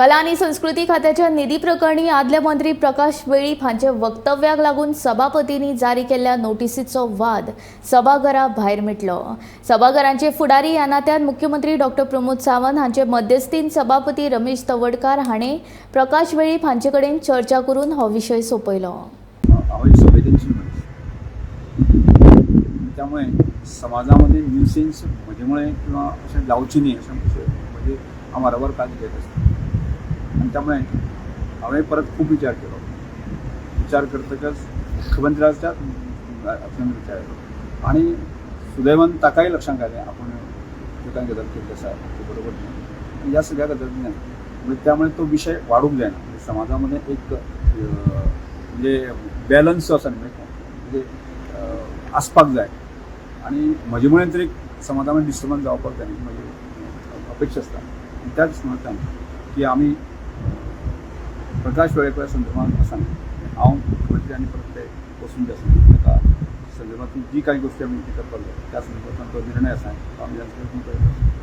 कला आनी संस्कृती खात्याच्या निधी प्रकरणी आदले मंत्री प्रकाश वेळीप हांच्या वक्तव्याक लागून सभापतींनी जारी केल्ल्या नोटिसीचो वाद सभाघरा भायर मिटलो. सभाघरांचे फुडारी ह्या नात्यान मुख्यमंत्री डॉक्टर प्रमोद सावंत हांचे मध्यस्थीन सभापती रमेश तवडकार हाणें प्रकाश वेळीप हांचे कडेन चर्चा करून हो विशय सोंपयलो. हांव एक संवेदनशील मनीस. त्यामुळे समाजामध्ये न्युसेन्स म्हजेमुळे किंवा अशें जावचें न्ही अशें अशें म्हणजे हांव बरोबर काळजी घेत आसता आनी त्यामुळे हांवें परत खूब विचार केलो. विचार करतकच मुख्यमंत्र्याच्या आपल्यान विचार केलो आनी सुदैवान ताकाय लक्षांत आयलें, आपूण ज्यो कांय गजाल केल्ली आसा ती बरोबर न्ही. आनी ह्या सगळ्या गजालींतल्यान म्हणजे त्यामुळे तो विशय वाडूंक जायना, म्हणजे समाजामध्ये एक म्हणजे बॅलन्स जो आसा न्ही, म्हणजे आसपाक जाय आनी म्हजे मुळे तरी समाजामध्ये डिस्टर्बन्स जावपाक जाय न्ही, म्हजी अपेक्षा आसता. आनी त्याच दृश्टीकोनांतल्यान की आमी प्रकाश वेळेपा संदर्भात आसा न्ही, हांव मुख्यमंत्री आनी परत ते बसून जे आसा ताका संदर्भात जी कांय गोश्टी आमी ते करपाक जाय, त्या संदर्भात तो निर्णय आसा, तो आमी तांचे कडेन.